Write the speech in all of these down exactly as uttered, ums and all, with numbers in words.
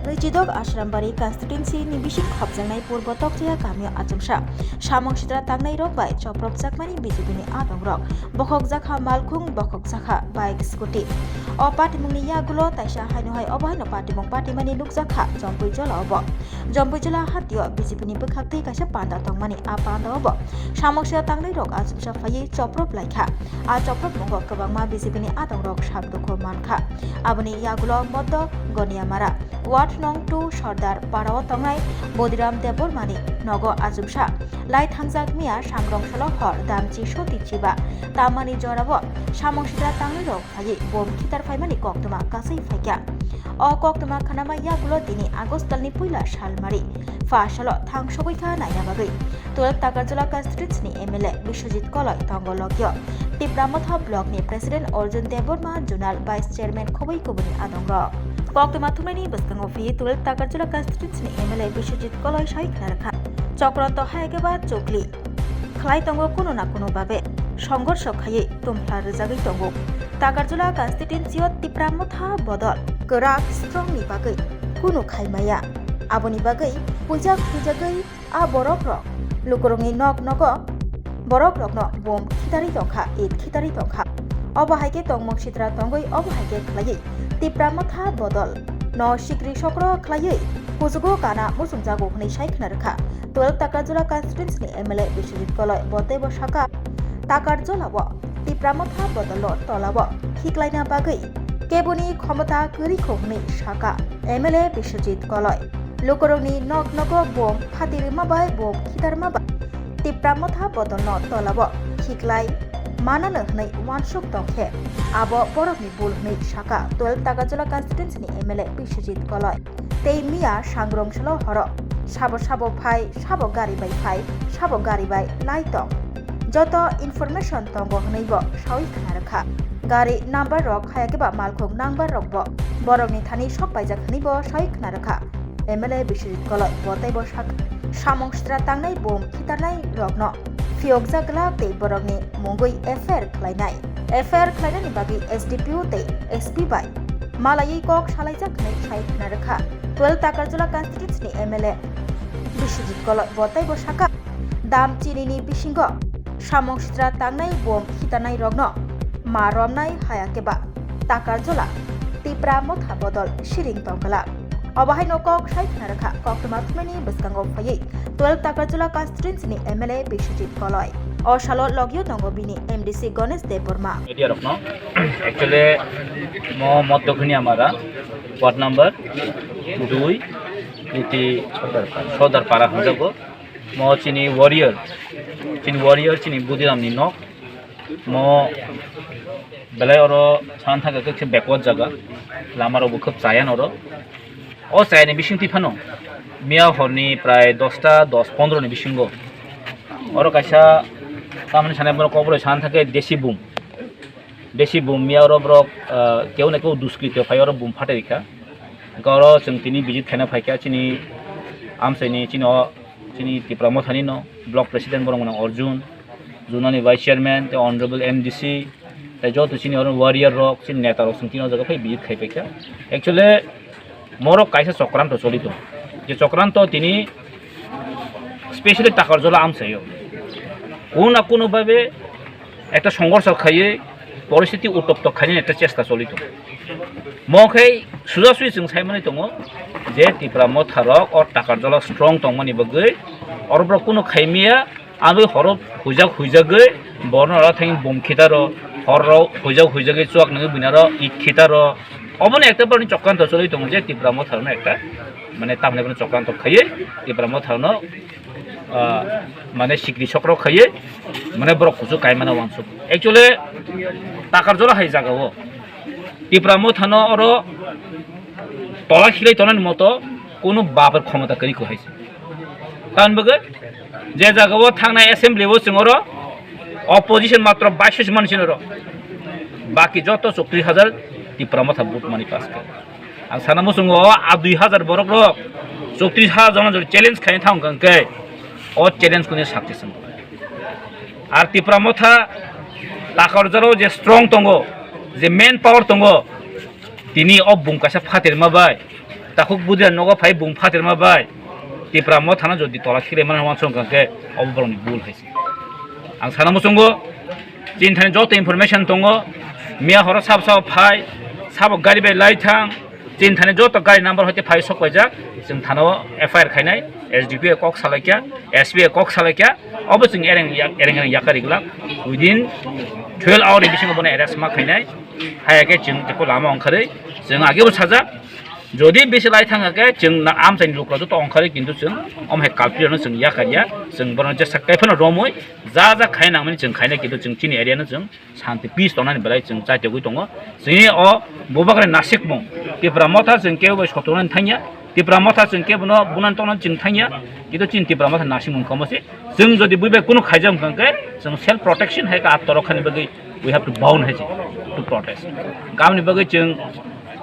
Nwichidok Ashrambari constituency ni bising khopjaknai Purbo Tokchaya kamio achomsa samung sitra tangnai rok bai chopropjakmani B J P ni adong rok bokhok jakha malkhung, bokhok jakha bike scooty. O patimung ni yagulo taisa haino hai obo haino patimung patimani nukjakha Jompui Jola obo. Jompui Jola hatio B J P ni bwkhak twi kaisa panda tongmani, a panda obo samung sitra tangnai rok achomsa phaiwi choprop laikha. A choprop mungo kwbangma B J P ni adong rok sak dukhu mankha. Aboni yagulo Moddo Goniamara, Ward nong two Sordar Parao tongnai Bodiram Debbarmani nogo achomsa lai thangjak miya sangrong salo hor damchi soti chiba tamani jorao samung sitra tangnai rok phaiwi bom khitar phaimani koktwma kasui phaikha. O koktwma khanama yagulo tini August talni puila salmari pha salo thang sogwi kha naina bagwi twelve Takarjala constituency ni M L A Biswajit Koloi tongo lokyo. Tipra Motha block ni President Arjun Debbarma, Zonal Vice Chairman khobwi kubuni adong rok. Koktwma thumnaini bwskango phi twelve Takarjala constituency ni M L A Biswajit Koloi sai khna rwkha. Chokranto hai khe ba chukli khlai tongo, kuno na kuno babe songhorsho khaiwi tumphla rwjagwi tongo. Takarjala constituency o Tipra Motha bodol kwrak strong ni bagwi kuno khai maya. Aboni bagwi puijak puijagwi a borok rok lukurokni nok nogo borok rokno bom khitari tongkha, it khitari tongkha. Obo hai khe tongmung sitra tongwi obo hai khe khlaiwi Tipra Motha bodol no sikri sokro khlaiwi kuchugo kana muchungjago hwnwi sai khna rwkha twelve Takarjala constituency ni M L A Biswajit Koloi. Bo teibo sakha Takarjala o Tipra Motha bodolno tolao khiklaina bagwi keboni khomota kwrwi kho hwnwi sakha M L A Biswajit Koloi. Lukurokni nok nogo bom phati rwma bai bom khitarma bai Tipra Motha bodolno tolao khiklai manano hwnwi uansuk tongkhe abo borokni bul hwnwi sakha twelve Takarjala constituency ni M L A Biswajit Koloi. Tei miya sangrong salo horo sabo sabo phai, sabo gari bai phai, sabo gari bai lai tong. Joto information tongo hwnwi bo sawi khna rwkha. Gari number rok haya khe ba malkhung number rok bo borokni thani sok paijak hwnwi bo sawi khna rwkha. M L A Biswajit Koloi bo tei bo sak samung sitra tangnai bom khitarnai rokno phiyokjak glak tei borokni mungwi F I R khlainai. F I R khlainani bagwi S D P O tei S P bai malaiwi kok salaijak hwnwi sai khna rwkha twelve Takarjala constituency ni M L A Biswajit Koloi. Bo tei bo sakha dam chinini bisingo samung sitra tangnai bom khitanai rokno ma romnai haya khe ba Takarjala Tipra Motha bodol siring tongkha. Obo haino kok sai khna rwkha koktwma thumnaini bwskango phaiwi twelve Takarjala constituency ni M L A Biswajit Koloi. O salo logio tongo bini M D C Ganesh Debbarma. Media rokno actually mo Moddo Goniamara ward number dui iti Sordar Para hwnjago. Mo chini warrior, chini warrior chini Budiramni nok. Mo belai oro san thangkhe khe backward jaga, lama rok bo khub chaya oro. O chayani bising twi phano miya horni prai dosta dos pondro ni bisingo oro kaisa tamni sanai borok kok borok san thangkhe desi bum, desi bum miya oro borok, ah, keu na keu duskrito phai oro bum phatai rikha. Hwnkhe oro chwng tini visit khaina phaikha chini amchaini chini o chini Tipra Mothani no block president borok gwnang Arjun, zonal ni vice chairman tei honorable M D C tei joto chini oro warrior rok chini neta rok chwng tini o jaga phai visit khai paikha. Actually morok kaisa chokranto choli tongo, je chokranto tini specially Takarjala amchaio kuno na kuno babe ekta songhorsho khaiwi poristhiti uttopto khainani ekta chesta choli tongo. Mo khe suja sui chwng sai manwi tongo je Tipra Motha rok o Takarjala strong tongmani bagwi oro borok kuno khaimiya, aboni horo huijak huijagwi borno oro thang bum khitaro, horro huijak huijagwi chuak nangwi buinaro ik khitaro. Oboni ekta borokni chokranto choli tongo je Tipra Motha rokno ekta mane tamni bono chokranto khaiwi Tipra Motha rokno ah, mane sikri sokro khaiwi mane borok kuchuk kaimano uansuk. Actually Takarjala hai jaga o Tipra Mothano oro tola khilai tonani moto kuno baper khomota kwrwi kho hai se. Tamni bagwi je jaga o thangnai assembly o chwng oro opposition matro baish manwi se oro, baki joto chowtris hajar Tipra Motha vote mani pass kha. Ang sana muchungo a dui hajar borok rok chowtris hajar jona jora challenge khaina thang kang khe O challenge kunu success wngkha. Ar Tipra Motha takarjaro je strong tongo, je man power tongo, tini o bung kaisa phatirma bai, takhuk budira nogo phai bung phatirma bai, Tipra Mothano jodi tola khilai mani wansong kha khe obo borokni bul hai se. Ang sana muchungo, chini thani joto information tongo, miya horo sabo sabo phai, sabo gari bai lai thang, chini thani joto gari number hoite phai sok paijak, chwng thana o F I R khainai, S D P O kok salaikya, S P O kok salaikya, obo chwng ereng yak-, ereng ereng yakari glak, within twelve hour ni bisingo bono arrest ma khainai, haya khe chwng teko lama ongkharwi, chwng agebo sajak, jodi bisi lai thang khe chwng na amchaini lukurok joto ongkharwi, kintu chwng omo hai culprit no chwng yakarya, chwng bono jesa kaiphano romwi ja ja khai nangmani chwng khainai, kintu chwng chini area no chwng santi peace tongnani belai chwng chaitogwi tongo. Chini o bubagra nasikmung Tipra Motha chwng kebo bai sotonani thangya, Tipra Motha chwng kebo no bunani tongna chwng thangya, kintu chini Tipra Motha nasikmung komo se. Chwng jodi buibai kunu khaijak wngkha khe chwng self protection hai khe attorok khani bagwi we have to bound hai se to protest. Gamni bagwi chwng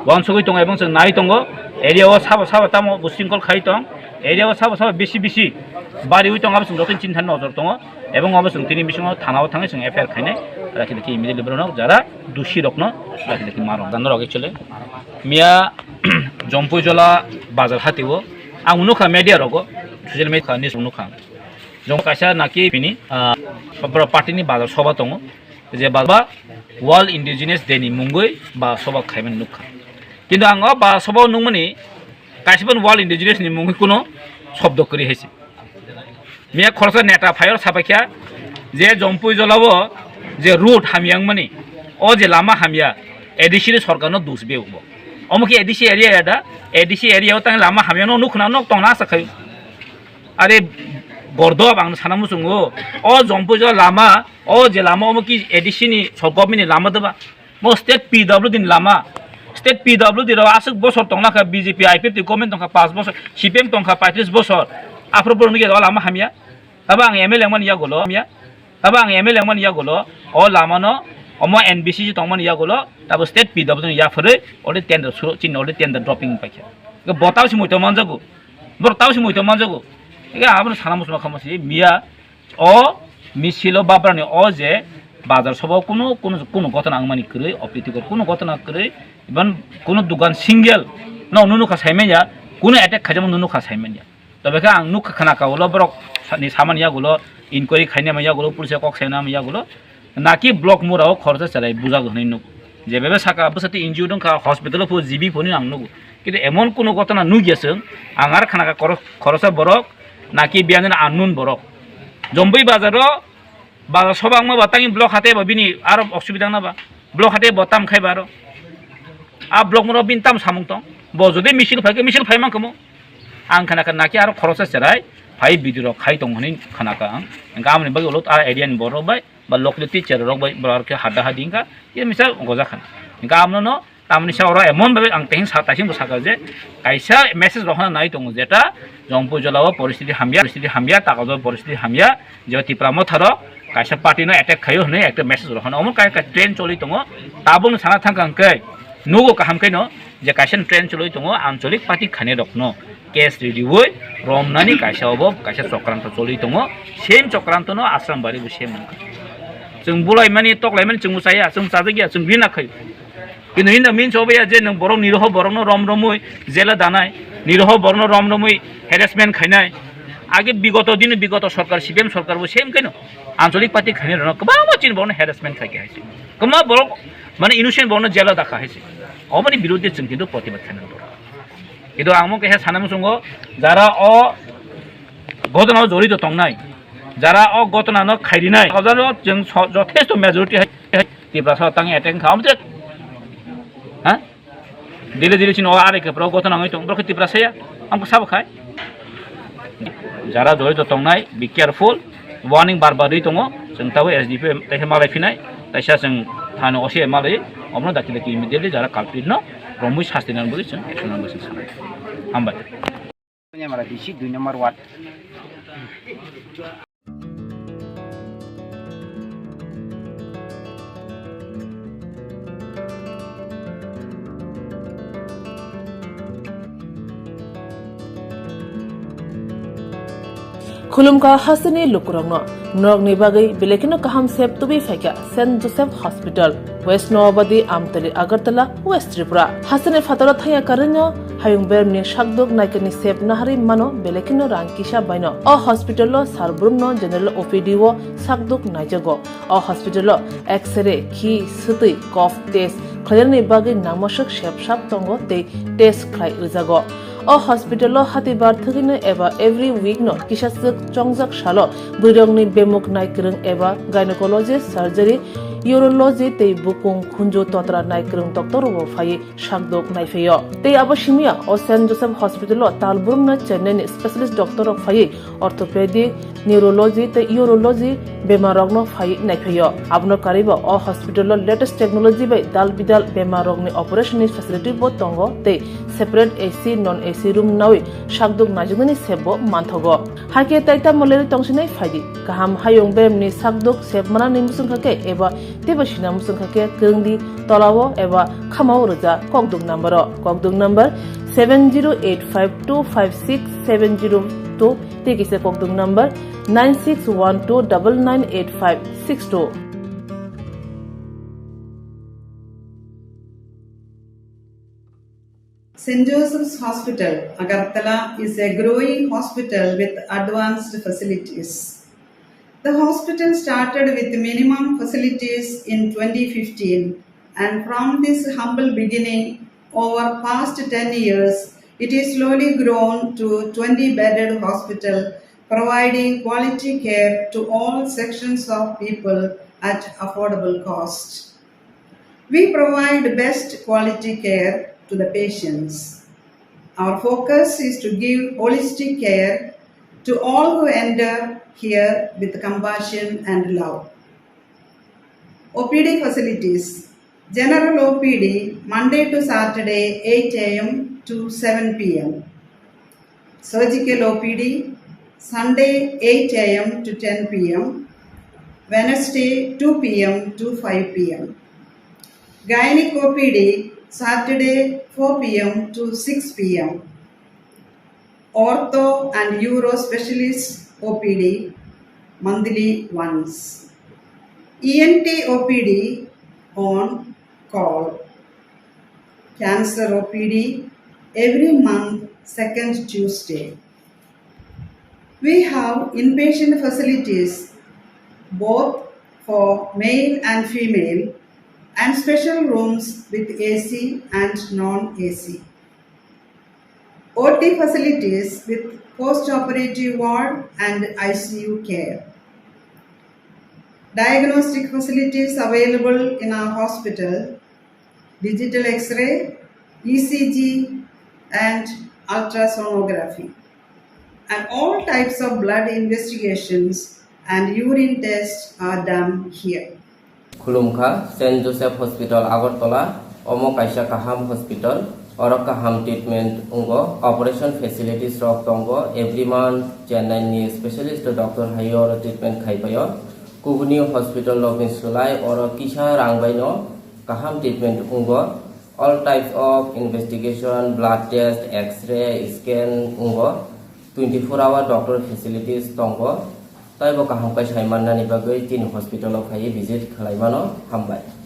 wansugwi tongo ebong chwng nai tongo, area o sabo sabo tamo bo singkol khai tong, area o sabo sabo bisi bisi bariwi tong, abo chwng joto chini thani nojor tongo. Ebong obo chwng tini bisingo thana o thangwi chwng F I R khainai, rakhi dakhi immediately borok jara dusi rokno rakhi dakhi marok. Jano rok actually miya Jompuijola bazar hati o ang nukha media rogo, social media ni nukha. Jom kaisa naki bini, ah, party ni bazar soba tongo, je bazar World Indigenous Day ni mungwi ba soba khaimani nukha. Kintu ang o ba soba nukmani kaisa ban World Indigenous ni mungwi kuno shobdo kwrwi hai se. Miya khoroksa neta phai oro sapaikha je Jompuijola o je road hamya wngmani, o je lama hamya, A D C ni sorkar no dus be bo. Omo khe A D C area ya da, A D C area o tang lama hamya no nukna nok tongna asa khai. Are gordob ang sana muchungo, o Jompuijola lama, o je lama omo ki A D C ni sorkar ni lama doba. Mo state P W D ni lama. State P W D rok aswk bosor tongna kha, B J P I P F T government tongkha paanch bosor, C P M tongkha paitris bosor. Aphuru borok nugya o lama hamya. Tabo ang M L A wngmani yagulo hamya. Tabo ang M L A wngmani yagulo o lama no omo N B C C tongmani yagulo tabo state P W D ni yaphurwi already tender suru chini already tender dropping paikha. Bo tabo se muitu manjago. Borok tabo se muitu manjago. Ega abono sana muchungma khamosi miya. O misil o babrani o je bazar soba o kunu, kunu, kunu gotona wngmani kwrwi, opritikor kunu gotona kwrwi, even kunu dugan single no nunu kha saimanya, kunu attack khaijama nunu kha saimanya. Tobe khe ang nukha khna ka ulo borok sa-, ni samani yagulo, inquiry khainama yagulo, police kok sainama yagulo, naki block mura o khoroksa cherai bujak hwnwi nuk. Jebebe saka bwsati N G O dong kha, hospital o phu G B phunwi ang nugo. Kintu emon kunu gotona nukya chwng, ang ar khna ka khoro-, khoroksa borok, naki biyang unknown borok. Jombui bazar o, bazar soba wngma ba tangwi block hate ba bini aro osubida wngna ba. Block hate bo tam khai ba aro. A block mura o bini tam samung tong. Bo jodi misil phai khe misil phai man kamo. Ang khna ka naki aro khoroksa cherai phai video rok khai tong hwnwi khna ka ang. Hwnkhe amoni bagwi ulo a area ni borok bai ba locality cherai rok bai borok khe hada hadi wngkha. Ye misa goja khna. Hwnkhe amno no Tamoni sa oro emon bhabe ang teheng sa, taising bo sakha je kaisa message rohorna nai tongo, jeta Jompuijola o poristiti hamya, poristiti hamya, Takajol poristiti hamya, je Tipra Motha rok kaisa party no attack khaio hwnwi ekta message rohorna. Omo kai ka train choli tongo, tabukno sana thangkha hwnkhe nugo kaham khe no je kaisa train choli tongo, ancholik party khainai rokno case ridiui romnani kaisa obo kaisa chokranto choli tongo, same chokranto no Asrambari bo same wngkha. Chwng bulaimani toklaimani chwngbo chaya, chwng chajakya, chwng rina khaio. Kintu hino minsa obo ya je nwng borok niroho borokno rom romwi jela danai, niroho borokno rom romwi harassment khainai. Age bigoto dini bigoto sorkar, C P M sorkar bo same khaino ancholik party khainai rokno kwbangma chini borokno harassment khai khe hai se. Kwbangma borok mane innocent borokno jela dakha hai se. Oboni biruddhe chwng kintu protibad khainani borok. Kintu ang mo kaisa sana muchungo jara o gotona o jorito tongnai, jara o gotona no khairinai, o jaro chwng so-, jothesto majority hai, hai Tiprasa tang attack kha, omo je, ha? Dile dile chini o arai khe borok gotona wngwi tong, borok khe Tiprasa ya, ang khe sabo khai. Jara jorito tongnai, be careful, warning bar bar rwi tongo, chwng tabuk S D P O tei khe malai phinai, taisa chwng thani O C malai, omono dakti dakti immediately jara culprit no romwi sasti nang bagwi chwng action nang bagwi chwng sanai. Hambai. Nyamara D C dui number ward. Khulumkha hasteni lukurokno, norokni bagwi belekino kaham sep tubui phaikha Saint Joseph Hospital, West Noabadi, Amtali, Agartala, West Tripura. Hasteni phataro thangya karwino hayung bermni sakduk naikani sep naharwi mano belekino rang kisa baino. O hospital-o sar brumno general O P D-o sakduk naijago. O hospital-o X-ray, khi, swtwi, cough test khlainani bagwi nangmaswk sep sap tongo tei test khlai rwjago. O hospital-o hatibar thwgwino eba every week-no kisaswk chongjak salo bwrwirokni bemuk naikwrwng eba gynecologist, surgery, urology tei bukung khunju totra naikwrwng doctor-rokbo phaiwi sakduk naiphaio. Tei abo simiya o Saint Joseph Hospital-o tal brumno Chennai-ni specialist doctor-rok phaiwi orthopedic, neurology tei urology bemarrokno phaiwi naiphaio. Abono karwibo o hospital-o latest technology bai dal bidal bemarrokni operation-ni facility-bo tongo tei separate A C, non A C room nawi sakduk naijaknani sepbo manthogo. Haikhe tai tamo lerwi tongsinai phaidi. Kaham hayung beremni sakduk sep manani muchungkha khe eba teibo sina muchungkha khe kwrwngdi tolao eba khamao rwja kokduk number-o. Kokduk number seven zero eight five two five six seven zero two tei kisa kokduk number nine six one two double nine eight five six two. Saint Joseph's Hospital, Agartala is a growing hospital with advanced facilities. The hospital started with minimum facilities in twenty fifteen, and from this humble beginning, over past ten years, it is slowly grown to twenty bedded hospital, providing quality care to all sections of people at affordable cost. We provide best quality care to the patients. Our focus is to give holistic care to all who enter here with compassion and love. O P D facilities. General O P D, Monday to Saturday, eight A M to seven P M. Surgical O P D, Sunday, eight A M to ten P M, Wednesday, two P M to five P M. Gynec O P D, Saturday, four P M to six P M. Ortho and Uro Specialist O P D, monthly once. E N T O P D on call. Cancer O P D every month, second Tuesday. We have inpatient facilities both for male and female and special rooms with A C and non-A C. O T facilities with post-operative ward and I C U care. Diagnostic facilities available in our hospital, digital X-ray, E C G, and ultrasonography, and all types of blood investigations and urine tests are done here. Khulumkha, Saint Joseph Hospital, Agartala, omo kaisa kaham hospital, oro kaham treatment wngo, operation facilities rok tongo, every month Chennai ni specialist doctor hai oro treatment khai paio. Kubuni hospital rokni slai oro kisa rang bai no kaham treatment wngo. All types of investigation, blood test, X-ray, scan wngo. Twenty four hour doctor facilities tongo. Taibo kaham khe sai mannani bagwi chini hospital o phaiwi visit khlai mano. Hambai.